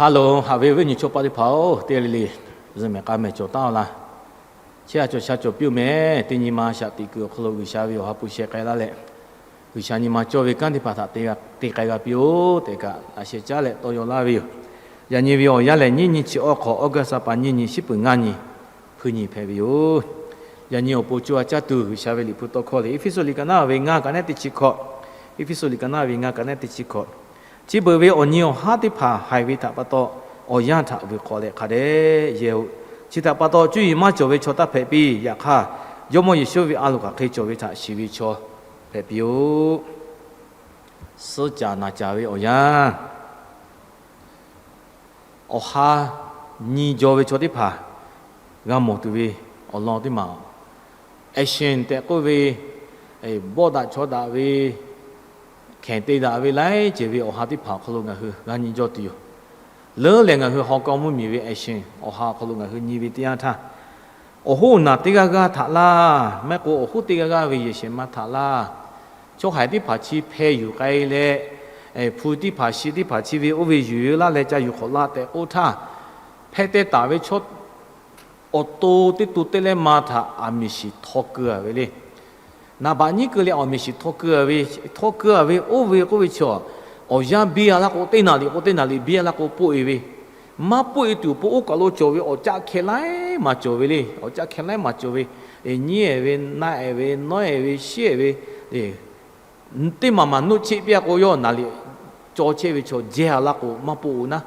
Hello, haꞈ ve awˬ viˉ awˬ nyi chaw paˆ teˇ hpaˍ-oˬ, teˇ g'aˇ le le zuhꞈ mehˍ k'a mehˍ cawˬ taˉ-oˬ laˇ. Chehˇ a cawˬ sha cawˬ piˇ-oˬ meh. Teˇ nyi ma shaꞈ teꞈ kuiˬ awˬ hk'aw lo G'uiˬsha ve awˬ ha hpu sheh k'ai laˇ leh, G'uiˬsha nyi ma cawˇ ve kanˉ teˇ hpaˍ htaꞈ te k'ai g'a piˇ-oˬ tehꞈ kaꞈ laꞈ sheh caˉ leh tawˇ yaw laˇ ve yoˬ. Yaꞈ nyi ve awˬ yanˇ lehˬ, nyiˇ nyi chi awˬ hk'awꞈ August a pa nyiˇ nyi, shiˉ peuˬ ngaˇ nyi, hpuiˇ nyi hpehꞈ ve yoˬ. Yaꞈ nyi awˬ pon co a caˇ tuˬ G'uiˬsha ve Liꞈ hpu tawˇ hkawˇ lehˬ, Eˇfeˇsuꞈ liꞈ ka naˉ ve ngaˇ ka neˉ teˇ chi hkawꞈ, Eˇfeˇsuꞈ liꞈ ka naˉ ve ngaˇ ka neˉ teˇ chi hkawꞈ. Chi beuꞈ ve awˬ nyi awˬ haˉ teˇ hpaˍ haiˬ ve htaꞈ pa taw, awˬ yanˇ htaꞈ vuiˬ hk'awꞈ leh hk'a dehꞈ yehˇ-oˆ. Chi htaꞈ pa taw, cuˇ yiˍ maˇ cawˬ ve chaw taˇ hpehꞈ piˇ. Yaꞈ hk'aˇ, Jawˇmawˇ Yeˍsuˆ ve a loˍ hk'aˬ hk'e cawˬ ve htaꞈ shiˍ ve chaw hpehꞈ piˇ-oˆ. Suhˆ caˍ naˍ caˍ ve awˬ yanˇ, awˬ ha nyi jaw ve chaw teˇ hpaˍ g'a mawˬ tuˬ ve awˬ lawn teˇ maˬ, action tehꞈ k'oˆ ve, bawˆ daꞈ chaw daꞈ ve, hkenˍ te daꞈ ve laiˉ ceuˬ ve awˬ ha teˇ hpaˍ awˬ hk'aw lo ngaˬ hui g'a nyi jaw tuˬ yoˬ. Leuˉ lehˬ, ngaˬ hui hawˬ kaw mvuhˇmiˬ ve action awˬ ha awˬ hk'aw lo ngaˬ hui nyi ve teˇ yanˇ htaˇ, awˬ hoˉ naˬ teˇ g'aˇ g'aˇ htaꞈ laˇ, maˇ heˆ k'o awˬ hoˉ teˇ g'aˇ g'aˇ ve yehˬ shehˍ ma htaꞈ laˇ, chaw haiˬ teˇ hpaˍ chi hpeh yuˬ k'ai leh, hpu teˇ hpaˍ shi teˇ hpaˍ chi ve oˇ ve yuˬ ve laˇ leh ca yuˬ hk'awꞈ la tehꞈ k'oˆ htaˇ, hpeh teh taˍ ve chaw awˬ to teˇ to teˇ leh ma htaꞈ aˬ miˍ shiˍ htaw keu a ve le. Naˍ baꞈ nyiˉ keu leh aˬ miˍ shiˍ htaw keu a ve, htaw keu a ve oˇ ve k'oˆ ve chi, awˬ yanˇ biˇ a laˇ k'o, teˇ naˍ liꞈ k'o teˇ naˍ liꞈ biˇ a laˇ k'o poˆ e ve, maˇ poˆ e tuˬ awˬ pon oˇ kaˬ lo cawˬ ve awˬ caˆ hkeh laiˉ maˬ cawˬ ve le. Awˬ caˆ hkeh laiˉ maˬ cawˬ ve, nyiˉ ehˍ ve, naˆ ehˍ ve, nawˉ ehˍ ve, shiˉ ehˍ ve, teˇ maˬ maˬ nuˆ cheˆ piˇ a k'o, yawˇ naˍ liꞈ caw chehˇ ve chaw jehˇ a laˇ k'o maˇ poˆ o naˉ.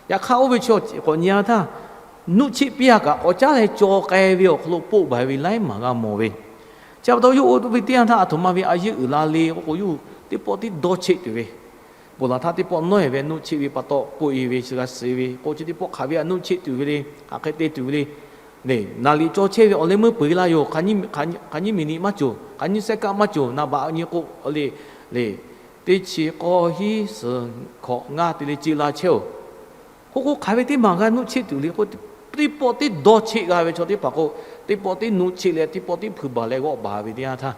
Yaꞈ hk'aˇ oˇ ve chaw k'awꞈ nyi a htaˇ, nuˆ cheˆ piˇ a kaꞈ k'awꞈ caˉ leh caw k'ai ve awˬ hk'aw lo poˆ baˬ ve laiˉ maˬ g'a mawˬ ve. Chi pa taw yawˇ oˇ ve teˇ yanˇ htaˇ, aˬ htoꞈ ma ve a yeˇ uiˍ la le k'oˆ k'o, yawˇ teˇ pawˆ tiˉ dawˇ cheˆ tuˬ ve, ponˬ laˬ htaˇ teˇ pawˆ nawˉ ehˍ ve nuˆ cheˆ ve pa taw poˆ e ve, chi g'a suh ve k'o, chi teˇ pawˆ hk'aˬ ve a nuˆ cheˆ tuˬ ve le, hk'aˬ hk'e te tuˬ ve le. Naˍ liꞈ caw chehˇ ve awˬ leh meuˇ peu e laˇ yoˬ. Hk'aˬ nyiˇ miˬ niꞈ maˇ cawˬ, hk'aˬ nyiˇ second maˇ cawˬ, naˍ baꞈ nyi k'o le, le, teˇ chi k'awˇ hiˉ suhˍ hkawꞈ ngaˇ te leh ce la chehˇ oˬ. K'oˆ k'o, hk'aˬ ve teˇ maˬ g'a nuˆ cheˆ tuˬ le k'o, teˇ pawˆ tiˉ dawˇ cheˆ g'a ve chaw teˇ hpaˍ k'o, teˇ pawˆ tiˉ nuˆ cheˆ leh teˇ pawˆ tiˉ hpui baˬ leh g'awˆ baˬ ve teˇ yanˇ htaˇ,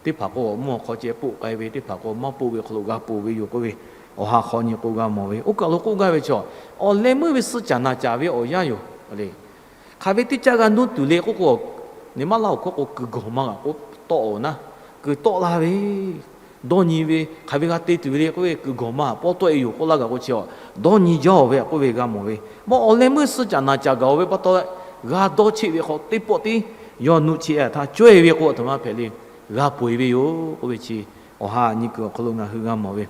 teˇ hpaˍ k'o awˬ mvuhˇ awˬ hk'aw ceh poˆ k'ai ve, teˇ hpaˍ k'o maˇ poˆ ve hk'aw lo g'a ponˬ ve yoˬ k'oˆ ve, awˬ ha hk'aw nyi k'o g'a mawˬ ve. Oˇ kaˬ lo k'oˆ gaˇ ve chaw, awˬ leh meuˇ ve suhˆ caˍ naˍ caˍ ve awˬ yanˇ yoˬ le. Hk'aˬ ve teˇ caˇ g'a nuˇ tuˬ le k'oˆ k'o, neˇ maˇ laˇ awˬ hkawˇ k'o kuiˬ gawˬ maˇ g'a k'oˆ tawˆ oˬ naˉ, kuiˬ tawˆ la ve, dawˇ nyi ve, hk'aˬ ve g'a te tuˬ ve le k'oˆ ve kuiˬ gawˬ maˇ pawˇ tawˆ e yoˬ k'oˆ laˇ gaˬ k'o chi, dawˇ nyi jaˇ oˬ ve k'oˆ ve g'a mawˬ ve. Maˇ awˬ leh meuˇ suhˆ caˍ naˍ caˍ gaˬ oˬ ve pa taw, g'a dawˇ cheˆ ve hk'aw teˇ pawˆ tiˉ yawˇ nuˆ cheˆ a htaˇ cawehˇ ve k'o, aˬ htoꞈ ma hpehꞈ le, g'a ponˬ e ve yoˬ k'oˆ ve chi, awˬ ha nyi kuiˬ awˬ hk'aw lo ngaˬ hui g'a mawˬ ve.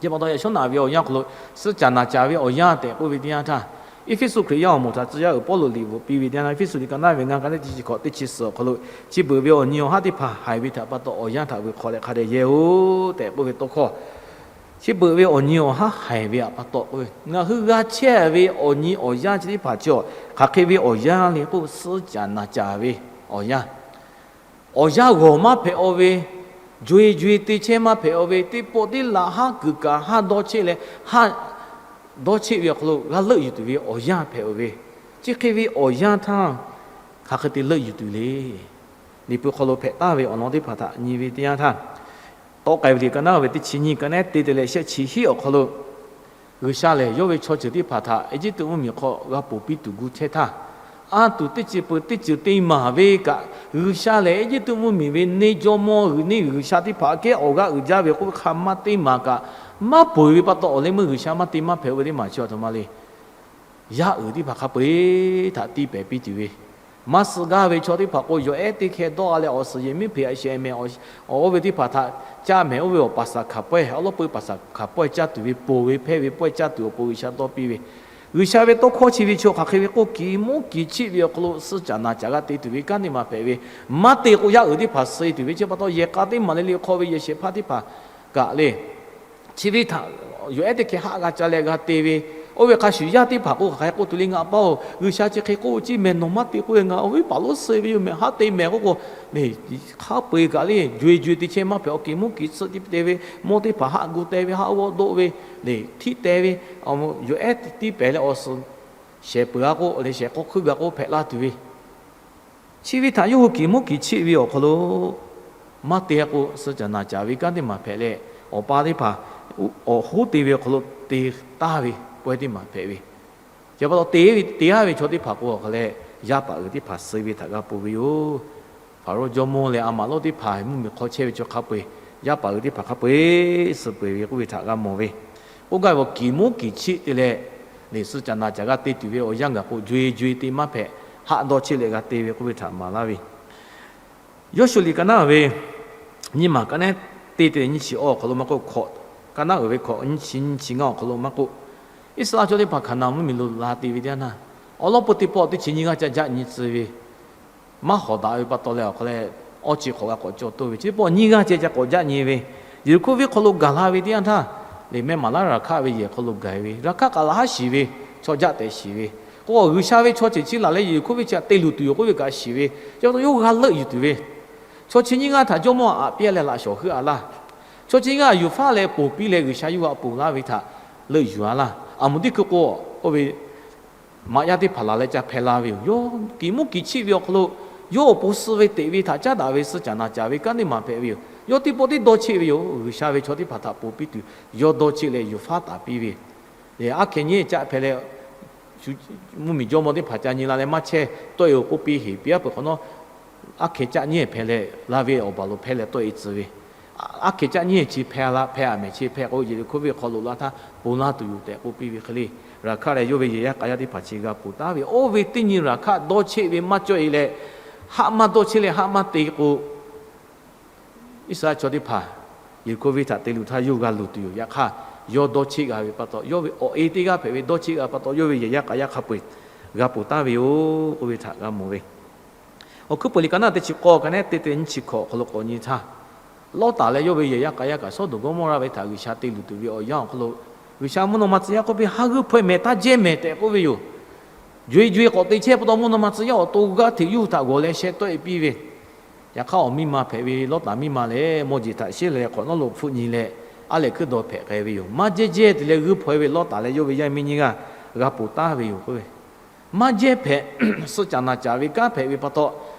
Chi pa taw yaꞈ shawˉ naꞈ ve awˬ yanˇ hk'aw lo, suhˆ caˍ naˍ caˍ ve awˬ yanˇ tehꞈ k'oˆ ve teˇ yanˇ htaˇ, Eˇfeˇsuꞈ Hkriꞈ yaˇ awˬ moˍ htaꞈ tcuh yaˇ uiˍ Pawˇluꞈ liꞈ bvuhꞈ piˇ ve teˇ yanˇ, Eˇfeˇsuꞈ liꞈ ka naˉ ve ngaˇ ka neˉ teˇ chi hkawꞈ teˇ chi suhˍ awˬ hk'aw lo, chi beuꞈ ve awˬ nyi awˬ haˉ teˇ hpaˍ haiˬ ve htaꞈ pa taw awˬ yanˇ htaꞈ vuiˬ hk'awꞈ leh hk'a dehꞈ yehˇ-oˆ tehꞈ k'oˆ ve tawˇ hkawˇ, chi beuꞈ ve awˬ nyi awˬ haˉ haiˬ ve htaꞈ pa taw k'oˆ ve, ngaˬ hui g'a chehˇ ve awˬ nyi awˬ yanˇ chi teˇ hpaˍ chi, hk'aˬ hk'e ve awˬ yanˇ le k'o, suhˆ caˍ naˍ caˍ ve awˬ yanˇ, awˬ yanˇ g'awˬ maˇ hpehꞈ-aw ve, jo e jo e te chehˇ maˇ hpehꞈ-aw ve, teˇ pawˆ teˇ laꞈ haˉ kuiˬ kaꞈ haˉ dawˇ cheˆ leh, haˉ dawˇ cheˆ ve awˬ hk'aw lo g'a leuˆ yuˬ tuˬ ve awˬ yanˇ hpehꞈ-aw ve, chi hk'e ve awˬ yanˇ htaˇ hk'aˬ hk'e te leuˆ yuˬ tuˬ le. Liꞈ hpu hk'aw lo hpehꞈ taˍ ve awˬ lawn teˇ hpaˍ htaꞈ nyi ve teˇ yanˇ htaˇ, Tawˆ k'ai ve liꞈ ka naˉ ve teˇ chi nyiˇ ka neˉ te te leh shehˆ chi hiˉ awˬ hk'aw lo, G'uiˬsha lehˬ yawˇ ve chaw ceuˬ teˇ hpaˍ htaꞈ Eˇjiˇtuꞈ mvuhˇmiˬ hk'aw g'a ponˬ piˇ tuˬ gu chehˇ htaˇ, a tuˬ teˇ ceuˬ peuˬ teˇ ceuˬ te maˍ ve kaꞈ, G'uiˬsha lehˬ Eˇjiˇtuꞈ mvuhˇmiˬ ve neˇ jawˇmawˇ g'uiˬ neˇ G'uiˬsha teˇ hpaˍ aꞈ kehˉ awˬ g'aˇ uiˍ jaˇ ve k'oˆ ve hk'a maˇ te maˍ kaꞈ, maˇ peuˬ ve pa taw awˬ leh meuˇ G'uiˬsha maˇ te maˇ hpehꞈ-o ve teˇ maˬ chi aˬ htoꞈ ma le. Yaˇ uiˍ teˇ hpaˍ hk'a peu-eˬ htaꞈ tiˇ pehˍ piˇ tuˬ ve, maˇ suh gaˇ ve chaw teˇ hpaˍ k'o, yawˬ ehˉ teˇ hkeh dawˇ a leh awˬ suhˍ yehˬ miˉ hpeꞈ a shehˍ mehˍ, oˇ ve teˇ hpaˍ htaꞈ caˇ mehˍ, oˇ ve awˬ paˍsaˍhkaˍ pawehˇ, awˬ lawˉ peu paˍsaˍhkaˍ pawehˇ caˇ tuˬ ve, ponˬ ve hpehˇ ve pawehˇ caˇ tuˬ awˬ pon G'uiˬsha dawˇ piˇ ve, G'uiˬsha ve tawˇ hkawˇ chi ve chaw hk'aˬ hk'e ve k'oˆ, kiˬ moˉ kiˬ cheˆ ve awˬ hk'aw lo suhˆ caˍ naˍ caˍ g'a te tuˬ ve kanˉ teˇ maˬ hpehꞈ ve, maˇ te k'o yaˇ uiˍ teˇ hpaˍ suh e tuˬ ve chi pa taw, yehˬ k'a teˇ maˬ le le hk'aw ve yehˬ shehˍ hpaˇ teˇ hpaˍ kaꞈ le, chi ve htaꞈ yawˬ ehˉ teˇ hkeh haˆ g'a ca leh g'a te ve, oˇ ve hk'a shuˍ yaˇ teˇ hpaˍ k'o hk'aˬ hk'e k'oˆ tuˬ le, ngaˬ pa-oˬ, G'uiˬsha chi hk'e k'oˆ ve ceˇ mehˍ, nawˬ maˇ te k'oˆ ve, ngaˬ awˬ viˉ paˍ lonˉ suh ve yoˬ mehˍ, haˆ te mehˍ k'oˆ k'o, hk'a peu-eˬ kaꞈ le, jo e jo e te chehˇ maˇ hpehꞈ, awˬ kiˬ moˉ kiˬ suhˆ tiˇ te ve, mawˇ teˇ hpaˍ haˆ gu te ve, haˆ g'awˇ doˆ ve, le htiˆ te ve, yawˬ ehˉ tiˇ pehˍ leh awˬ suhˍ shehˍ peuˬ a k'o, le shehˍ k'awˇ hkuiˇ g'a k'oˆ hpehꞈ laˇ tuˬ ve, chi ve htaꞈ yawˇ hui kiˬ moˉ kiˬ cheˆ ve awˬ hk'aw lo maˇ te k'o, suhˆ caˍ naˍ caˍ ve kanˉ teˇ maˬ hpehꞈ leh, awˬ pa teˇ hpaˍ awˬ hoˉ te ve awˬ hk'aw lo te taˍ ve pawehˇ teˇ maˬ hpehꞈ ve. Chi pa taw te, te-a ve chaw teˇ hpaˍ k'o, awˬ hk'aw leh yaˇ paˍ uiˍ teˇ hpaˍ suh ve htaꞈ g'a ponˬ ve yoˬ. Hpaˍrawˇ jawˇmawˇ leh a maꞈ lawˇ teˇ hpaˍ mvuhˇmiˬ hk'aw chehˇ ve chaw hk'a peu-eˬ, yaˇ paˍ uiˍ teˇ hpaˍ hk'a peu-eˬ suh peu-eˬ ve k'oˆ ve htaꞈ g'a mawˬ ve. K'oˆ gaˇ ve, kiˬ moˉ kiˬ chiˆ te leh, leˬ suh caꞈ naˍ caꞈ g'a te tuˬ ve awˬ yanˇ gaˬ k'o, jo-e jo-e te maˇ hpehꞈ, haˆ dawˇ cheˆ leh g'a te ve k'oˆ ve htaꞈ maˍ laˇ ve. Yawˇshuˆ liꞈ ka naˉ ve nyiˇ maˬ ka naˉ teˇ te nyiˇ chi awˬ hk'aw lo maˇ k'oˆ, hkawꞈ ka naˉ uiˍ ve hkawꞈ nyiˇ chi nyiˇ chi ngaˇ awˬ hk'aw lo maˇ k'oˆ, Iˉsaˍreˍlaˆ chaw teˇ hpaˍ Hkaˍnanˍ mvuhˇmiˬ lo la te ve teˇ yanˇ htaˇ, awˬ lawn peu teˇ pawˆ teˇ chi nyiˇ g'aˇ ca jaˆ nyi tcuh ve, maˇ hawˍ daꞈ ve pa taw leh awˬ hk'aw leh, awˇ chi hk'awꞈ g'a k'awꞈ caw toˇ ve, chi teˇ pawˆ nyiˇ g'aˇ ceh ca k'awꞈ jaˆ nyi ve, Yeˍriˆhkoˇ venˇ hk'aw lo gaˬ la ve teˇ yanˇ htaˇ, leˬ mehˇ maˍ laˇ Raˍhkaˆ ve yehˬ hk'aw lo gaˬ ve, Raˍhkaˆ kaꞈ laꞈ haˉ shiˍ ve, chaw jaˆ tehꞈ shiˍ ve, k'o G'uiˬsha ve chaw ceuˬ chi laˬ leh Yeˍriˆhkoˇ venˇ chi htaꞈ te luˬ tuˬ yoˬ k'oˆ ve kaꞈ shiˍ ve, chi pa taw yawˇ g'a leuˆ yuˬ tuˬ ve, chaw chi nyiˇ g'aˇ htaꞈ jawˇmawˇ aꞈ piˇ leh laꞈ shawˍ heuˆ-a laˇ. Chaw chi nyiˇ g'aˇ yuˬ faˉ leh ponˬ piˇ leh G'uiˬsha yawˇ g'a ponˬ laˇ ve htaꞈ leuˆ yuˬ-a laˇ. Aˬ moˍ teˇ hkui k'o, oˇ ve maꞈ yaˇ teˇ hpaˍ laˬ leh ca hpeh la ve yoˬ. Yawˇ kiˬ moˉ kiˬ chiˆ ve awˬ hk'aw lo, yawˇ awˬ pon suh ve teꞈ ve htaꞈ caˉ daꞈ ve suh caꞈ naˍ caꞈ ve kanˉ teˇ maˬ hpehꞈ ve yoˬ. Yawˇ teˇ pawˆ teˇ dawˇ cheˆ ve yoˬ. G'uiˬsha ve chaw teˇ hpaˍ htaꞈ ponˬ piˇ tuˬ, yawˇ dawˇ cheˆ leh yuˬ faˉ taˍ piˇ ve, aˉ hkeh nyiˇ caˆ hpeh leh, mvuhˇmiˬ jawˇmawˇ teˇ hpaˍ ca nyi la leh maˇ chehˇ, tawˆ-e-oˬ k'oˆ piˇ heˍ piˇ-aˉ peuˬ hk'awꞈ nawˉ, aˉ hkeh caˆ nyiˇ hpeh leh laˇ ve awˬ baˬ lo hpeh leh tawˆ-e tcuh ve, aˉ hkeh caˆ nyiˇ chi hpeh la hpeh-a mehˍ chi hpeh k'o, Yeˍriˆhkoˇ venˇ hk'aw lo laˇ htaˇ ponˬ laˇ tuˬ yoˬ tehꞈ k'oˆ piˇ ve hk'e le, Raˍhkaˆ leh yawˇ ve yehˬ yaˇ k'a yaˇ teˇ hpaˍ chi g'a ponˬ taˍ ve, oˇ ve teˇ nyi Raˍhkaˆ dawˇ cheˆ ve maˇ cawˇ-e leh, haˆ maˇ dawˇ cheˆ leh haˆ maˇ te k'o, Iˉsaˍreˍlaˆ chaw teˇ hpaˍ Yeˍriˆhkoˇ venˇ htaꞈ te luˬ htaˇ yawˇ g'a luˬ tuˬ yoˬ. Yaꞈ hk'aˇ, yawˇ dawˇ cheˆ g'a ve pa taw, yawˇ ve awˬ e teˇ g'aˇ hpehꞈ ve dawˇ cheˆ g'a pa taw, yawˇ ve yehˬ yaˇ k'a yaˇ hk'a peu-eˬ g'a ponˬ taˍ ve yoˬ k'oˆ ve htaꞈ g'a mawˬ ve. Awˬ hkuiˉ peuˬ liꞈ ka naˉ teˇ chi k'awˇ ka naˉ teˇ te nyiˇ chi hkawꞈ awˬ hk'aw lo k'awꞈ nyi htaˇ, Lawˇtaˍ leh yawˇ ve yehˬ yaˇ k'a yaˇ kaꞈ Sawˉdonˍ Gawˇmawˇraˆ ve htaꞈ G'uiˬsha te luˬ tuˬ ve awˬ yanˇ awˬ hk'aw lo, G'uiˬsha mvuhˇ naw ma tcuh yaˇ k'oˆ piˇ, haˉ g'uiˇ hpaw-e mehˍ, taˇ jehˇ mehˍ tehꞈ k'oˆ ve yoˬ. Jo-e jo-e k'awꞈ te chehˇ pa taw, mvuhˇ naw ma tcuh yaˇ awˬ to g'aˇ hteꞈ yawˇ hui htaꞈ g'awˬ leh sheh tawˆ-e piˇ ve, yaꞈ hk'aˇ awˬ miˇ ma hpehꞈ ve Lawˇtaˍ miˇ ma lehˬ, mawˇ jeˬ htaꞈ sheˉ leh hk'awꞈ nawˉ lo hpfuhˆ nyi leh, aˉ lehˬ hkuiˉ dawˬ hpehꞈ k'ai ve yoˬ. Maˇ jehˇ jehˇ te leh g'uiˇ hpaw-e ve Lawˇtaˍ leh yawˇ ve yaˇ miˇ nyiˇ g'aˇ g'a ponˬ taˍ ve yoˬ k'oˆ ve. Maˇ jehˇ hpehꞈ, suh caꞈ naˍ caꞈ ve kanˉ hpehꞈ ve pa taw,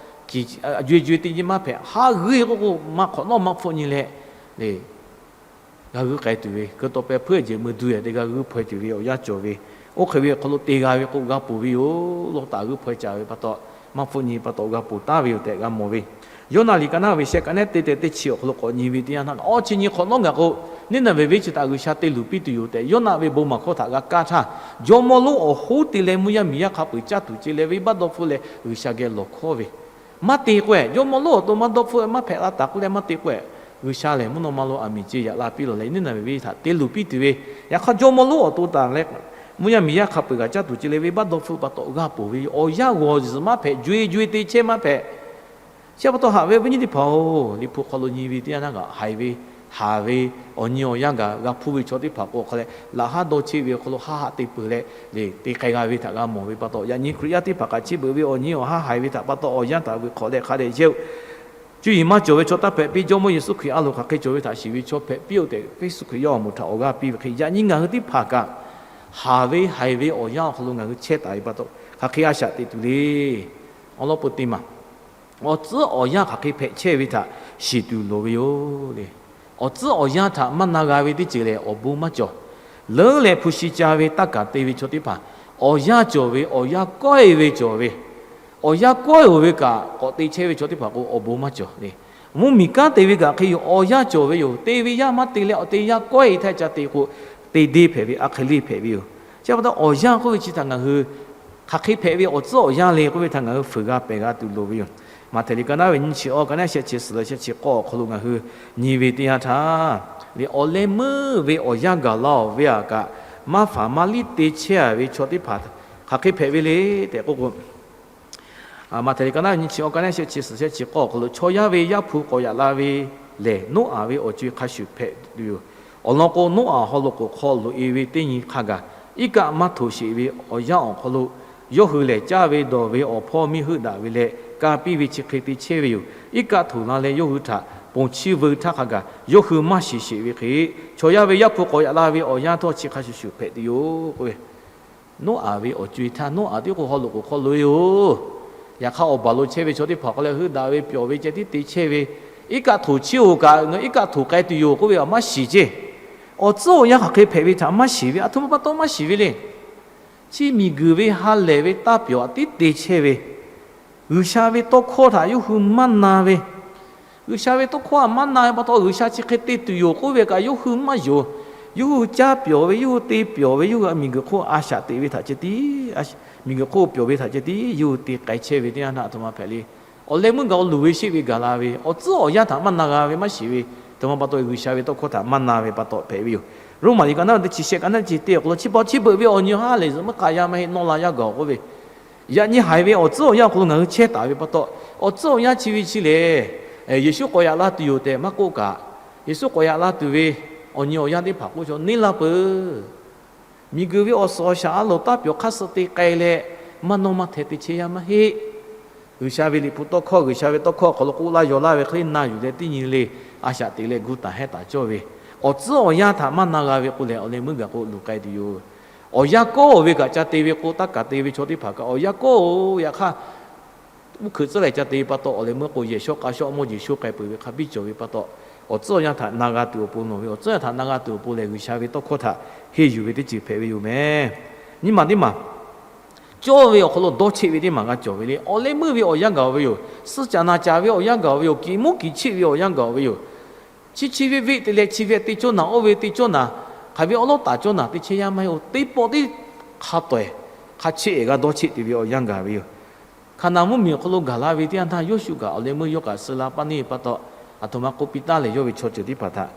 jo-e jo-e teˇ nyi maˇ hpehꞈ, haˉ g'uiˇ k'oˆ k'o maˇ hk'awꞈ nawˉ maˇ hpfuhˆ nyi leh, le g'a g'uiˇ k'ai tuˬ ve, keu taw peh hpuiˇ jeˬ mui duˬ-e te g'a g'uiˇ hpaw-e tuˬ ve awˬ yanˇ cawˬ ve, oˇ hk'e ve awˬ hk'aw lo te g'a ve k'o g'a ponˬ ve yoˬ. Lawˇtaˍ g'uiˇ hpaw-e caꞈ ve pa taw, maˇ hpfuhˆ nyi pa taw g'a ponˬ taˍ ve yoˬ tehꞈ g'a mawˬ ve. Yoˇnaˆ liꞈ ka naˉ ve shehˆ ka naˉ teˇ te teˇ chi awˬ hk'aw lo k'awꞈ nyi ve teˇ yanˇ htaˇ, awˇ chi nyi hk'awꞈ nawˉ ngaˬ k'o, Niˇnaˍveˍ venˇ chi htaꞈ G'uiˬsha te luˬ piˇ tuˬ yoˬ tehꞈ Yoˇnaˆ ve bon maˬ hkawˇ htaꞈ g'a kaˇ htaˇ, jawˇmawˇ lonˉ awˬ hoˉ te leh mvuhˇ yaˇ miˬ yaˇ hk'a peu-eˬ caˇ tuˬ ce leh venˇbaˆ dawˇ hpfuhˆ leh G'uiˬsha geh lawˬ hkawˇ ve, maˇ te k'o-e, jawˇmawˇ lonˉ awˬ to maˇ dawˇ hpfuhˆ maˇ hpehꞈ la taˍ k'oˆ leh maˇ te k'o-e, G'uiˬsha lehˬ mvuhˇ naw ma lo aˬ miˍ ce yaꞈ la piˇ lawˬ leh Niˇnaˍveˍ venˇ htaꞈ te luˬ piˇ tuˬ ve, yaꞈ hk'aˇ jawˇmawˇ lonˉ awˬ to taˍ leh mvuhˇ yaˇ miˬ yaˇ hk'a peu-eˬ kaꞈ caˇ tuˬ ce leh venˇbaˆ dawˇ hpfuhˆ pa taw g'a ponˬ ve yoˬ. Awˬ yanˇ g'awˬ zuhˬ maˇ hpehꞈ, jo-e jo-e te chehˇ maˇ hpehꞈ. Chi pa taw haꞈ ve awˬ viˉ nyi teˇ hpaˍ-oˬ, Liꞈ hpu hk'aw lo nyi ve teˇ yanˇ htaˇ kaꞈ haiˬ ve, haˍ ve, awˬ nyi awˬ yanˇ gaˬ g'a hpuˇ ve chaw teˇ hpaˍ k'o hk'a leh, laꞈ haˉ dawˇ cheˆ ve awˬ hk'aw lo haˉ haˆ te peuˬ leh, le te k'ai g'a ve htaꞈ g'a mawˬ ve pa taw, yaꞈ nyi Hkriꞈ yaˇ teˇ hpaˍ kaꞈ chi beuꞈ ve awˬ nyi awˬ haˉ haiˬ ve htaꞈ pa taw awˬ yanˇ taˍ ve hk'awꞈ leh hk'a dehꞈ yehˇ-oˬ. Cuˇ yiˍ maˇ cawˬ ve chaw taˇ hpehꞈ piˇ, Jawˇmawˇ Yeˍsuˆ Hkriꞈ a loˍ hk'aˬ hk'e cawˬ ve htaꞈ shiˍ ve chaw hpehꞈ piˇ-oˆ tehꞈ, Yeˍsuˆ Hkriꞈ yaˇ awˬ moˍ htaꞈ awˬ g'aˇ piˇ ve hk'e, yaꞈ nyi ngaˬ hui teˇ hpaˍ kaꞈ haˍ ve haiˬ ve awˬ yanˇ awˬ hk'aw lo ngaˬ hui chehˇ taˍ ve pa taw, hk'aˬ hk'e a shaꞈ teꞈ tuˬ le. Awˬ lawn peu teˇ maˬ, awˬ tcuhˉ awˬ yanˇ hk'aˬ hk'e hpehꞈ chehˇ ve htaꞈ shiˍ tuˬ loˍ ve yoˬ le. Awˬ tcuhˉ awˬ yanˇ htaꞈ maˇ na g'a ve teˇ ceuˬ lehˬ, awˬ bon maˇ cawˬ. Leuˉ leh hpu shi ca ve taˇ kaˍ te ve chaw teˇ hpaˍ, awˬ yanˇ cawˬ ve, awˬ yanˇ kawehˇ ve cawˬ ve, awˬ yanˇ kawehˇ-oˬ ve kaꞈ k'awꞈ te chehˇ ve chaw teˇ hpaˍ k'o, awˬ bon maˇ cawˬ le. Mvuhˇmiˬ kanˉ te ve kaꞈ hk'e yoˬ. Awˬ yanˇ cawˬ ve yoˬ. Te ve yaˇ maˇ te leh awˬ te yaˇ kawehˇ htaˇ ca te k'o, te deˇ hpehꞈ ve, a hk'e le hpehꞈ ve yoˬ. Chi pa taw awˬ yanˇ k'oˆ ve chi htaꞈ ngaˬ hui hk'aˬ hk'e hpehꞈ ve, awˬ tcuhˉ awˬ yanˇ le k'oˆ ve htaꞈ ngaˬ hui fuiˍ g'a pehˬ g'a tuˬ loˍ ve yoˬ. Maꞈhtehˍ liꞈ ka naˉ ve nyiˇ chi awˬ ka naˉ shehˆ chi suhˍ leh shehˆ chi k'awˇ awˬ hk'aw lo ngaˬ hui nyi ve teˇ yanˇ htaˇ, le awˬ leh meuˇ ve awˬ yanˇ gaˬ la-oˬ ve aꞈ kaꞈ, maˇ faˍ maˇ liˇ te chehˇ-a ve chaw teˇ hpaˍ hk'aˬ hk'e hpehꞈ ve le tehꞈ k'oˆ k'o, Maꞈhtehˍ liꞈ ka naˉ nyiˇ chi awˬ ka naˉ shehˆ chi suhˍ shehˆ chi k'awˇ awˬ hk'aw lo chaw yaˇ ve Yaˇ hpu k'awꞈ yaꞈ la ve lehˬ, Noˉaꞈ ve awˬ co-e hk'a shuˍ hpehꞈ tuˬ yoˬ. Awˬ lawn k'o, Noˉaꞈ haw loꞈ k'oˍ hk'aw loꞈ-e ve teˇ nyi hk'a gaˬ, iˉ kaˆ maˇ htoꞈ sheˍ ve awˬ yanˇ awˬ hk'aw lo, yawˇ hui lehˬ caˇ ve dawˬ ve awˬ hpawˇ miˇ heuˆ daꞈ ve leh, ka piˇ ve chi hk'e te chehˇ ve yoˬ. Iˉ kaˆ htoꞈ la leh yawˇ hui htaꞈ ponˬ chiˇ veu htaˇ hk'a gaˬ yawˇ hui maˇ shiˍ sheˍ ve hk'e, chaw yaˇ ve Yaˇ hpu k'awꞈ yaꞈ la ve awˬ yanˇ htawˇ chi hk'a shuˍ shuˍ hpehꞈ tuˬ yoˬ k'oˆ ve, Noˉaꞈ ve awˬ co-e htaˇ, Noˉaꞈ tiˉ k'o haw loꞈ k'oˍ hk'aw loꞈ-e yoˬ. Yaꞈ hk'aˇ, awˬ baˬ lo chehˇ ve chaw teˇ hpaˍ hk'aw leh heuˆ daꞈ ve, pyawˬ ve ceh tiˉ te chehˇ ve, iˉ kaˆ htoꞈ chiˇ-oˬ kaꞈ, ngaˬ iˉ kaˆ htoꞈ k'ai tuˬ yoˬ k'oˆ ve maˇ shiˍ ceˇ. Awˬ tcuhˉ awˬ yanˇ hk'aˬ hk'e hpehꞈ ve htaꞈ maˇ shiˍ ve, aˬ htoꞈ ma pa taw maˇ shiˍ ve le. Chi miˬguiˬ ve ha lehˬ ve taˇ pyawˬ tiˉ te chehˇ ve, G'uiˬsha ve tawˇ hkawˇ htaꞈ yawˇ hui maˇ na ve, G'uiˬsha ve tawˇ hkawˇ htaꞈ maˇ na ve pa taw, G'uiˬsha chi hk'e te tuˬ yoˬ k'oˆ ve kaꞈ yawˇ hui maˇ yonˍ. Yawˇ hui caˇ pyawˬ ve, yawˇ hui te pyawˬ ve, yawˇ hui miˬguiˬ hk'oˆ a shaꞈ teꞈ ve htaꞈ ceh tiˉ, miˬguiˬ hk'oˆ pyawˬ ve htaꞈ ceh tiˉ yawˇ hui te k'ai chehˇ ve teˇ yanˇ htaˇ, aˬ htoꞈ ma hpehꞈ le. Awˬ leh meuˇ gaˬ-o luˬ ve sheˆ ve gaˬ la ve, awˬ tcuhˉ awˬ yanˇ htaꞈ maˇ na g'a ve, maˇ shiˍ ve, aˬ htoꞈ ma pa taw G'uiˬsha ve tawˇ hkawˇ htaꞈ maˇ na ve pa taw hpehꞈ ve yoˬ. Roˉmaꞈ liꞈ ka naˉ teˇ chi shehˆ, ka naˉ chi teˇ awˬ hk'aw lo, chi pa chi beuꞈ ve awˬ nyi haˉ lehˬ zuhꞈ meuˇ k'ai yaˇ maˇ heˆ, nawˇ la yaˇ gaˬ-oˬ k'oˆ ve, yaꞈ nyi haiˬ ve awˬ tcuhˉ awˬ yanˇ awˬ hk'aw lo ngaˬ hui chehˇ taˍ ve pa taw, awˬ tcuhˉ awˬ yanˇ chi ve chi lehˬ, Yeˍsuˆ k'awꞈ yaꞈ la tuˬ yoˬ tehꞈ maˇ k'oˆ kaꞈ, Yeˍsuˆ k'awꞈ yaꞈ la tuˬ ve awˬ nyi awˬ yanˇ teˇ hpaˍ k'oˆ chaw neˇ la peuˬ. Miˬguiˬ ve awˬ suhˍ awˬ shaˍ a loˍ taˇ pyawˬ hk'aˇ suh te k'ai leh, maˇ nawˇ maˇ hteh te chehˇ yaˇ maˇ heˆ. G'uiˬsha ve liꞈ hpu tawˇ hkawˇ, G'uiˬsha ve tawˇ hkawˇ awˬ hk'aw lo k'oˆ laˇ yaw laˇ ve hk'e le na yuˬ leh teˇ nyi le, a shaꞈ teꞈ leh gu taˍ hehˉ taˍ cawˇ ve, awˬ tcuhˉ awˬ yanˇ htaꞈ maˇ na g'a ve k'o lehˬ, awˬ leh meuˇ gaˬ k'o luˬ k'ai tuˬ yoˬ. Awˬ yanˇ kawˆ ve kaꞈ ca te ve k'o, taˇ kaꞈ te ve chaw teˇ hpaˍ kaꞈ awˬ yanˇ kawˆ-oˬ, yaꞈ hk'aˇ uˉ hkeuꞈ tcuhˉ leh ca te ve pa taw, awˬ leh meuˇ k'o yehˬ shawˉ k'a shawˉ mawˇ jeˬ sho k'ai peuˬ ve hk'a biˇ cawˬ ve pa taw, awˬ tcuhˉ awˬ yanˇ htaꞈ na g'a tuˬ awˬ pon nawˬ ve awˬ tcuhˉ yanˇ htaꞈ na g'a tuˬ awˬ pon lehˬ, G'uiˬsha ve tawˇ hkawˇ htaꞈ henˇ yuˬ ve teˇ ceuˬ hpehꞈ ve yoˬ mehˍ. Nyiˇ maˬ teˇ maˬ cawˇ ve awˬ hk'aw lo dawˇ cheˆ ve teˇ maˬ g'a cawˬ ve le. Awˬ leh meuˇ ve awˬ yanˇ gaˬ-oˬ ve yoˬ. Suh caꞈ naˍ caˍ ve awˬ yanˇ gaˬ-oˬ ve yoˬ. Kiꞈ muˉ kiꞈ cheˆ ve awˬ yanˇ gaˬ-oˬ ve yoˬ. Chi chi ve veˆ te leh chi ve te cawˇ naˍ, oˇ ve te cawˇ naˍ, hk'aˬ ve awˉ lawˉ taˍ cawˇ naˍ te chehˇ yaˇ maˇ heˆ-oˬ. Teˇ pawˆ teˇ hk'a tawehˬ hk'a cheˆ-ehˍ g'a dawˇ cheˆ te ve awˬ yanˇ gaˬ ve yoˬ. Hkaˍnanˍ mvuhˇmiˬ awˬ hk'aw lo gaˬ la ve teˇ yanˇ htaˇ, Yoˇshuˆ kaꞈ awˬ leh meuˇ yawˇ kaꞈ suh la paˇ neˇ pa taw, aˬ htoꞈ ma k'oˆ piˇ taˉ leh yawˇ ve chaw ceuˬ teˇ hpaˍ htaꞈ,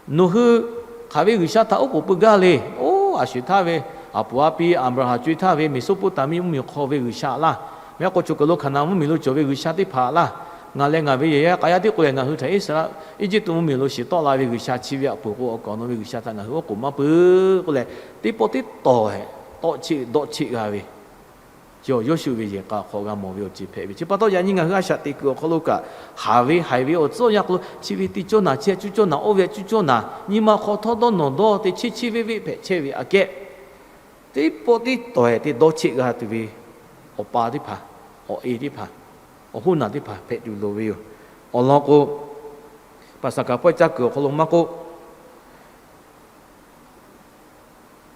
Nawˬ hui hk'aˬ ve G'uiˬsha htaꞈ oˉ k'oˍ pui gaˇ le. Oˇ, a sho-eˬ htaˇ ve, Aˍpoˍaˍpiˍ Aˍbraˍhanˍ co-e htaˇ ve Meˍsoˇpoˍtaˍmiˆ mvuhˇmiˬ hk'aw ve G'uiˬsha laˇ, maˇ heˆ k'o chaw kuiˬ lo Hkaˍnanˍ mvuhˇmiˬ lo cawˬ ve G'uiˬsha teˇ hpaˍ laˇ, ngaˬ leh ngaˬ ve yehˬ yaˇ k'a yaˇ tiˉ k'o lehˬ, ngaˬ hui htaꞈ Iˉsaˍreˍlaˆ Eˇjiˇtuꞈ mvuhˇmiˬ lo shiˍ tawˆ la ve G'uiˬsha chi ve aꞈ poˬ k'o, awˬ kaˍ awˬ naw ve G'uiˬsha htaꞈ ngaˬ hui oˉ k'oˍ maˇ pui k'oˆ leh, teˇ pawˆ teˇ tawˍ-ehˍ tawˆ cheˆ dawˇ cheˆ g'a ve, chi Yoˇshuˆ ve yehˬ k'a awˬ hk'aw g'a mawˬ ve awˬ ceuˬ hpehꞈ ve. Chi pa taw yaꞈ nyi ngaˬ hui a shaꞈ teꞈ kuiˬ awˬ hk'aw lo kaꞈ, haˍ ve haiˬ ve awˬ tcuhˉ awˬ yanˇ hk'aw lo chi ve te cawˇ naˍ, chi a cuˇ cawˇ naˍ, oˇ ve a cuˇ cawˇ naˍ, nyi ma hk'aw htawˇ dawˇ nawˬ dawˇ te cheˇ cheˇ veˆ veˆ hpehꞈ chehˇ ve aꞈ kehˉ, teˇ pawˆ teˇ tawˍ-ehˍ te dawˇ cheˆ g'a tuˬ ve awˬ pa teˇ hpaˍ, awˬ e teˇ hpaˍ, awˬ hoˉ naˬ teˇ hpaˍ hpehꞈ tuˬ loˍ ve yoˬ. Awˬ lawn k'o, Paˍsaˍhkaˍ pawehˇ caˇ kuiˬ awˬ hk'aw lo maˇ k'oˆ,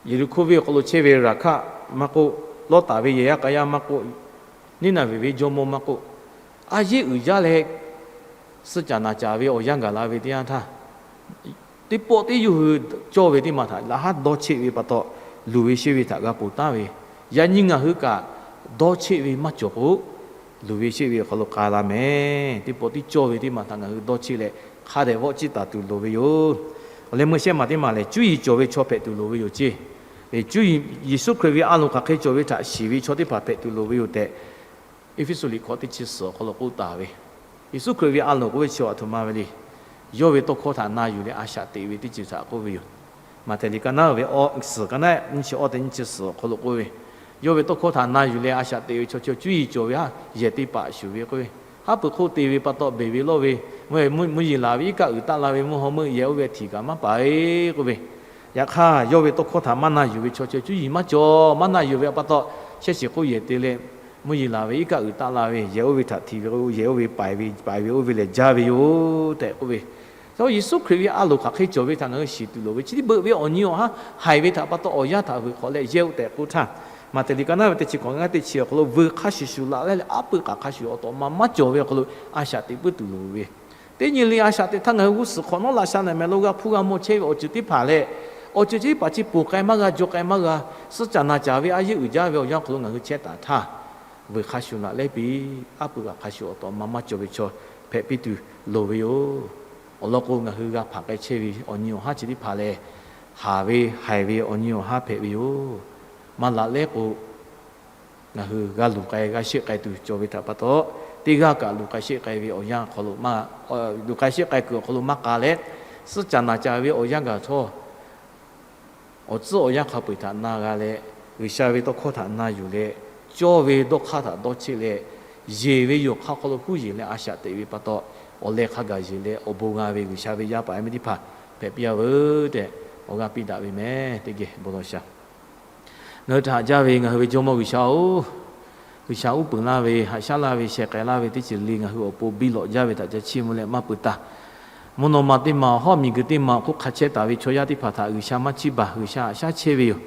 Yeˍriˆhkoˇ venˇ awˬ hk'aw lo chehˇ ve Raˍhkaˆ maˇ k'oˆ, Lawˇtaˍ ve yehˬ yaˇ k'a yaˇ maˇ k'oˆ, Niˉnaˍveˍ ve jawˇmawˇ maˇ k'oˆ, a yeˇ uiˍ jaˇ leh, suh caꞈ naˍ caˍ ve awˬ yanˇ gaˬ la ve teˇ yanˇ htaˇ, teˇ pawˆ teˇ yawˇ hui cawˇ ve teˇ maˬ htaꞈ laꞈ haˉ dawˇ cheˆ ve pa taw, luˬ ve sheˆ ve htaꞈ g'a ponˬ taˉ ve, yaꞈ nyi ngaˬ hui kaꞈ dawˇ cheˆ ve maˇ cawˬ k'o, luˬ ve sheˆ ve awˬ hk'aw lo k'ai la mehˍ. Teˇ pawˆ teˇ cawˇ ve teˇ maˬ htaꞈ ngaˬ hui dawˇ cheˆ leh, hk'a dehꞈ vawˆ ciˇ taˍ tuˬ loˍ ve yoˬ. Awˬ leh meuˇ shehˆ maˬ teˇ maˬ lehˬ, cuˇ yiˍ cawˬ ve chaw hpehꞈ tuˬ loˍ ve yoˬ ceˇ. Cuˇ yiˍ, Yeˍsuˆ Hkriꞈ ve a loˍ hk'aˬ hk'e cawˬ ve htaꞈ shiˍ ve chaw teˇ hpaˍ hpehꞈ tuˬ loˍ ve yoˬ tehꞈ, Eˇfeˇsuꞈ liꞈ hkawꞈ teˇ chi suhˍ awˬ hk'aw lo k'oˆ taˍ ve, Yeˍsuˆ Hkriꞈ ve a loˍ k'oˆ ve chi aˬ htoꞈ ma ve le. Yawˇ ve tawˇ hkawˇ htaꞈ na yuˬ leh a shaꞈ teꞈ ve teˇ ceuˬ htaꞈ k'oˆ ve yoˬ. Maꞈhtehˍ liꞈ ka naˉ ve awˇ suhˍ ka naˉ nyiˇ chi awˇ teˇ nyiˇ chi suhˍ awˬ hk'aw lo k'oˆ ve, yawˇ ve tawˇ hkawˇ htaꞈ na yuˬ leh a shaꞈ teꞈ ve chaw chi cuˇ yiˍ cawˬ ve haˉ yehˬ te paˍ shuˍ ve k'oˆ ve, haˉ pui hk'oˆ te ve pa taw beˬ ve lawˇ ve, mvuhˇ yeˬ laˬ ve iˉ kaˆ uiˍ taˆ la ve mvuhˇ haw meuˆ yehˬ oˇ ve htiꞈ kaꞈ maˇ paˍ-e k'oˆ ve, yaꞈ hk'aˇ yawˇ ve tawˇ hkawˇ htaꞈ maˇ na yuˬ ve chaw chi cuˇ yiˍ maˇ cawˬ. Maˇ na yuˬ ve pa taw, shehˆ shiˍ hk'oˆ yehˬ te leh, mvuhˇ yeˬ laˬ ve iˉ kaˆ uiˍ taˆ la ve yehˬ oˇ ve htaꞈ htiꞈ ve k'o, yehˬ oˇ ve paiˍ ve paiˍ ve oˇ ve lehˬ jaˇ ve yoˬ tehꞈ k'oˆ ve, Yeˍsuˆ Hkriꞈ ve a loˍ hk'aˬ hk'e cawˬ ve htaꞈ ngaˬ hui shiˍ tuˬ loˍ ve, chi teˇ beuꞈ ve awˬ nyi awˬ haˉ haiˬ ve htaꞈ pa taw awˬ yanˇ htaꞈ vuiˬ hk'awꞈ leh yehˇ-oˆ tehꞈ k'oˆ htaˇ, Maꞈhtehˍ liꞈ ka naˉ ve teˇ chi hkawꞈ ngaˇ teˇ chi awˬ hk'aw lo vuiˬ hk'a shuˍ shuˍ laꞈ leh aˉ pui k'aꞈ hk'a shuˍ awˬ tawꞈ ma maˇ cawˬ ve awˬ hk'aw lo a shaꞈ teꞈ puiˉ tuˬ loˍ ve, teˇ nyi le a shaꞈ teꞈ htaˇ ngaˬ hui g'uˇ suhˍ hk'awꞈ nawˉ laꞈ sha naˬ mehˍ lo g'a hpuˇ g'a mawˬ chehˇ ve awˬ ceuˬ teˇ hpaˍ leh, awˬ ceuˬ chi teˇ hpaˍ chi ponˬ k'ai maˇ g'a, jaw k'ai maˇ g'a, suh caꞈ naˍ caˍ ve a yeˇ uiˍ jaˇ ve awˬ yanˇ hk'aw lo ngaˬ hui chehˇ taˍ htaˇ, vuiˬ hk'a shuˍ laꞈ leh piˇ, aˉ pui k'aꞈ hk'a shuˍ awˬ tawꞈ ma maˇ cawˬ ve chaw hpehꞈ piˇ tuˬ loˍ ve yoˬ. Awˬ lawn k'o, ngaˬ hui g'a hpanˍ k'ai chehˇ ve awˬ nyi awˬ haˉ chi teˇ hpaˍ lehˬ, haˍ ve haiˬ ve awˬ nyi awˬ haˉ hpehꞈ ve yoˬ. Maˇ laꞈ leh k'o, ngaˬ hui g'a luˬ k'ai g'a sheˆ k'ai tuˬ cawˬ ve htaꞈ pa taw, teˇ g'aˇ kaꞈ luˬ k'ai sheˆ k'ai ve awˬ yanˇ hk'aw lo maˇ, luˬ k'ai sheˆ k'ai kuiˬ awˬ hk'aw lo maˇ k'a leh, suh caꞈ naˍ caˍ ve awˬ yanˇ gaˬ htawˇ, awˬ tcuhˉ awˬ yanˇ hk'a peu-eˬ htaꞈ na g'a leh, G'uiˬsha ve tawˇ hkawˇ htaꞈ na yuˬ leh, cawˇ ve dawˇ hk'aˇ htaꞈ dawˇ cheˆ leh, yeˬ ve yoˬ hk'aˇ hk'aw lo huˉ yeˬ leh a shaꞈ teꞈ ve pa taw, awˬ leh hk'a gaˬ yeˬ leh awˬ bon g'a ve G'uiˬsha ve yaˇ paˍ yaˇ miˇ teˇ hpaˍ hpehꞈ piˇ-a veuˬ tehꞈ, awˬ g'aˇ piˇ daꞈ ve mehˍ. Teˇ geh bon lawˬ shaˍ. Ngaˬ hui htaꞈ haꞈ jaˇ ve ngaˬ hui ve Jawˇmawˇ G'uiˬsha-oˬ, G'uiˬsha uˉ peunˍ laˇ ve, haꞈ shaˉ laˇ ve, sheh k'ai laˇ ve teˇ ceuˬ le ngaˬ hui awˬ pon biˇ lawꞈ jaˇ ve htaꞈ ca chiˇ mvuh leh maˇ pui taˇ. Mvuhˇ naw ma teˇ ma, awˬ hawˉ miˬguiˬ teˇ ma awˬ hk'oˆ hk'a chehˇ taˍ ve chaw yaˇ teˇ hpaˍ htaꞈ G'uiˬsha maˇ chiˇ baˬ, G'uiˬsha haꞈ shaˉ chehˇ ve yoˬ.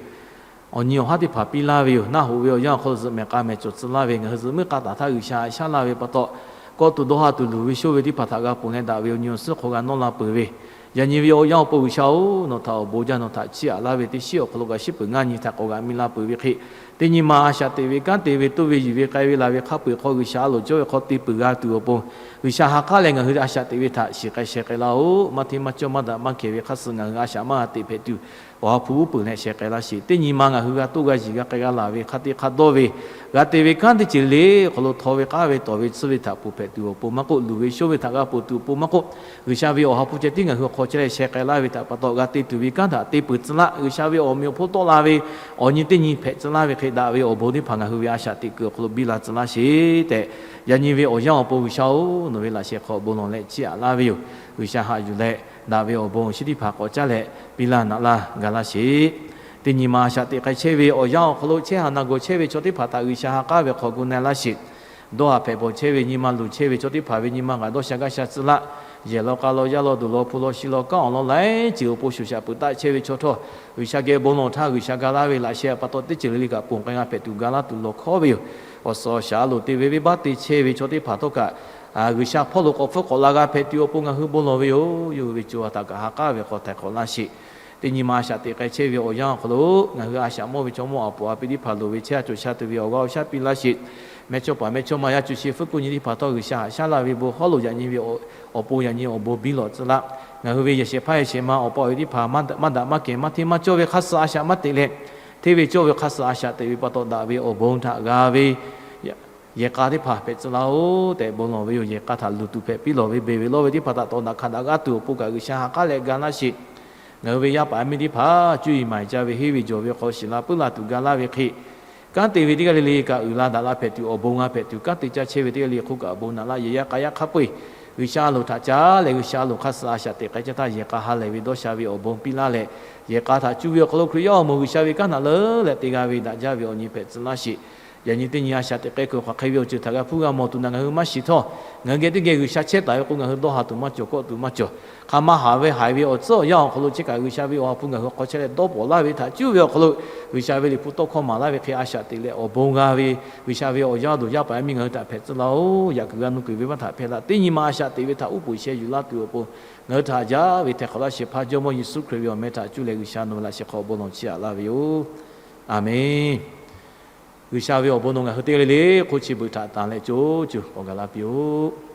Awˬ nyi awˬ haˉ teˇ hpaˍ piˇ laˇ ve yoˬ. Naˆ hoꞈ ve awˬ yanˇ awˬ hk'aw lo zuhꞈ mehˍ k'a mehˍ cawˬ tcuh laˇ ve, ngaˬ hui zuhꞈ muiˉ k'a taˍ htaˇ G'uiˬsha haꞈ shaˉ laˇ ve pa taw, kawˆ tuˬ dawˇ ha tuˬ luˬ ve shonˇ ve teˇ hpaˍ htaꞈ g'a ponˬ leh daꞈ ve awˬ nyi awˬ suhˉ hk'aw g'a nawˇ la peuˬ ve, yaꞈ nyi ve awˬ yanˇ awˬ pon G'uiˬsha-oˬ, nawˬ htaꞈ awˬ bon jaˇ, nawˬ htaꞈ chiˇ aꞈ laˇ ve teˇ shiˉ awˬ hk'aw lo kaꞈ shiˉ peuˬ ngaˇ nyi htaꞈ k'awꞈ g'a mi la peuˬ ve hk'e, teˇ nyi ma a shaꞈ teꞈ ve kanˉ te ve toˇ ve yuˬ ve k'ai ve laˬ ve hk'a peu-eˬ hk'aw G'uiˬsha a loˍ cawˇ ve hk'aw te peuˬ g'a tuˬ awˬ pon, G'uiˬsha ha k'aˉ leh ngaˬ hui a shaꞈ teꞈ ve htaꞈ shiˍ k'ai sheh k'ai laˇ-oˆ. Maˇ hteˇ maˇ cawˇ maˇ daꞈ maˇ kehˬ ve hk'a suh ngaˬ hui a shaꞈ maˇ g'a teꞈ hpehꞈ tuˬ, Awˬ ha hpu uˉ peunˍ leh sheh k'ai laˇ sheˍ. Teˇ nyi ma ngaˬ hui g'a toˇ g'a yiˬ g'a k'ai g'a laˬ ve hk'a te hk'a dawˇ ve, g'a te ve kanˉ teˇ ceuˬ le awˬ hk'aw lo htaw ve k'aˉ ve tawˍ ve tsuhˇ ve htaꞈ ponˬ hpehꞈ tuˬ awˬ pon maˇ k'oˆ, luˬ ve shonˇ ve htaꞈ g'a ponˬ tuˬ awˬ pon maˇ k'oˆ, G'uiˬsha ve Awˬ ha hpu ceh tiˉ ngaˬ hui awˬ hk'aw chehˇ leh sheh k'ai laˇ ve htaꞈ pa taw, g'a te tuˬ ve kanˉ htaꞈ te peuˬ tcuh laˇ. G'uiˬsha ve awˬ meꞈ awˬ hponˇ tawˆ la ve awˬ nyi teˇ nyi hpehꞈ tcuh laˇ ve hk'e, daꞈ ve awˬ bon teˇ hpaˍ ngaˬ hui ve a shaꞈ teꞈ kuiˬ awˬ hk'aw lo biˇ la tcuh laˇ sheˍ tehꞈ, yaꞈ nyi ve awˬ yanˇ awˬ pon G'uiˬsha-oˬ, nawˬ ve laꞈ sheh hk'aw bon lawˬ leh chiˇ aꞈ laˇ ve yoˬ. G'uiˬsha haꞈ yuˬ leh, daꞈ ve awˬ bon awˬ shinˉ teˇ hpaˍ k'awꞈ caˉ leh piˇ laˇ naꞈ laˇ ga laˇ sheˍ. Teˇ nyi ma a shaꞈ teꞈ k'ai chehˇ ve awˬ yanˇ awˬ hk'aw lo chehˇ haˍ na gawˬ chehˇ ve chaw teˇ hpaˍ htaꞈ G'uiˬsha ha k'aˉ ve hk'aw gu na-e laˇ sheˍ. Dawˇ haꞈ hpehꞈ bawˬ chehˇ ve, nyi ma luˬ chehˇ ve chaw teˇ hpaˍ ve nyi ma ngaˬ dawˇ sha gaˇ sha tcuh laˇ. Yehˬ law k'a law, yaˇ law duˬ law, hpu law shi law, kanˉ awˬ lawn laiˉ ceuˬ awˬ pon shoˍ shaꞈ peuˬ taˆ chehˇ ve chaw htawˇ, G'uiˬsha geh bon lawˬ htaˇ, G'uiˬsha ga laˇ ve laꞈ sheh pa taw teˇ ceuˬ le le kaꞈ ponˬ k'ai g'a hpehꞈ tuˬ ga laˇ tuˬ lawˬ hkawˉ ve yoˬ. Awˬ suhˍ awˬ shaˍ a loˍ te ve venˇbaˆ te chehˇ ve chaw teˇ hpaˍ htawˇ kaꞈ, G'uiˬsha hpawˇ lo k'awꞈ hpfuhˆ k'awꞈ la g'a hpehꞈ tuˬ awˬ pon ngaˬ hui bon lawˬ ve yoˬ. Yawˇ hui ve co ha htaꞈ kaꞈ ha k'aˉ ve hk'aw htaiˍ hk'awꞈ laˇ sheˍ. Teˇ nyi ma a shaꞈ teꞈ k'ai chehˇ ve awˬ yanˇ awˬ hk'aw lo ngaˬ hui a shaꞈ mawˇ ve chaw mawˇ a poˍ a pi teˇ hpaˍ loˍ ve chehˇ a cawˬ sha tuˬ ve awˬ g'aˇ awˬ shaˉ piˇ laˇ sheˍ. Mehˇchawˇpaˍ mehˇchawˇma yaˇ co shi fuiˉ kuˆ nyi teˇ hpaˍ htawˇ G'uiˬsha haꞈ shaˉ laˇ ve bon hawˉ lo yaꞈ nyi ve awˬ pon yaꞈ nyi awˬ bon biˇ lawˬ tcuh laˇ. Ngaˬ hui ve yehˬ shehˍ hpaˇ yehˬ shehˍ ma awˬ pa awˬ e teˇ hpaˍ maˇ daꞈ maˇ kehˬ maˇ hteˇ maˇ cawˇ ve hk'a suh a shaꞈ maˇ teꞈ leh, hteˇ ve cawˇ ve hk'a suh a shaꞈ teꞈ ve pa taw daꞈ ve awˬ bon htaꞈ g'a ve yehˬ k'a teˇ hpaˍ hpehꞈ tcuh laˇ-oˆ tehꞈ bon lawˬ ve yoˬ. Yehˬ k'a htaꞈ luˬ tuˬ hpehꞈ piˇ lawˬ ve, beˬ ve lawˇ ve teˇ hpaˍ htaꞈ tawˍ daꞈ hkanˍ daꞈ g'aˇ tuˬ awˬ pon kaꞈ G'uiˬsha ha k'aˉ leh ga laˇ sheˍ. Ngaˬ hui ve yaˇ paˍ yaˇ miˇ teˇ hpaˍ cuˇ yiˍ maˍ yiˍ ca ve henˇ ve jawˬ ve hk'aw shiˍ la puiˉ la tuˬ ga laˇ ve hk'e, kanˉ te ve teˇ g'aˇ le le kaꞈ uiˍ la daꞈ la hpehꞈ tuˬ awˬ bon g'a hpehꞈ tuˬ, kanˉ te caˇ chehˇ ve teˇ g'aˇ le hk'oˆ kaꞈ awˬ bon naꞈ laˇ. Yehˬ yaˇ k'a yaˇ hk'a peu-eˬ G'uiˬsha a loˍ htaꞈ caˉ leh G'uiˬsha a loˍ hk'a suh a shaꞈ teꞈ k'ai caˇ htaˇ, yehˬ k'a ha lehˬ ve dawˇ sha ve awˬ bon piˇ laˇ leh, yehˬ k'a htaꞈ cuˇ ve awˬ hk'aw lo Hkriꞈ yaˇ awˬ moˍ G'uiˬsha ve kanˉ naꞈ leuˉ leh te g'a ve daꞈ jaˇ ve awˬ nyi hpehꞈ tcuh laˇ sheˍ. Yaꞈ nyi teˇ nyi a shaꞈ teꞈ k'ai kuiˬ hk'aˬ hk'e ve awˬ ceuˬ htaꞈ g'a hpuˇ g'a mawˬ tuˬ naꞈ ngaˬ hui maˇ shiˍ htawˇ, ngaˬ hui geh teˇ geh G'uiˬsha chehˇ taˍ ve k'o, ngaˬ hui dawˇ ha tuˬ maˇ cawˬ, kawˆ tuˬ maˇ cawˬ. Hk'aˬ ma haˍ ve haiˬ ve awˬ tcuhˉ awˬ yanˇ awˬ hk'aw lo chi kaꞈ G'uiˬsha ve Awˬ ha hpu ngaˬ hui hk'aw chehˇ leh dawˇ pawnˍ laˇ ve htaꞈ cuˇ ve awˬ hk'aw lo, G'uiˬsha ve liꞈ hpu tawˇ hkawˇ maˍ laˇ ve hk'e a shaꞈ teꞈ leh awˬ bon g'a ve, G'uiˬsha ve awˬ yaˇ awˬ duˬ yaˇ paˍ yaˇ miˇ ngaˬ hui htaꞈ hpehꞈ tcuh laˇ-oˆ. Yaꞈ kuiˬ g'a nu kuiˬ venˇbaˆ htaꞈ hpehˇ laˇ. Teˇ nyi ma a shaꞈ teꞈ ve htaꞈ uˉ peunˍ sheh yuˬ laˇ tuˬ awˬ pon, ngaˬ hui htaꞈ jaˇ ve hteh hk'awꞈ laˇ sheˍ. Hpaˇ Jawˇmawˇ Yeˍsuˆ Hkriꞈ ve awˬ meh htaꞈ cuˇ leh G'uiˬsha nawˬ ve laꞈ sheh hk'aw bon lawˬ chiˇ aꞈ laˇ ve yoˬ. Aˬmenˍ. G'uiˬsha ve awˬ bon nawˬ ngaˬ hui teˇ g'aˇ le le hk'oˆ chi beuꞈ htaꞈ tanˍ leh co co k'awꞈ gaˬ la piˇ-oˆ.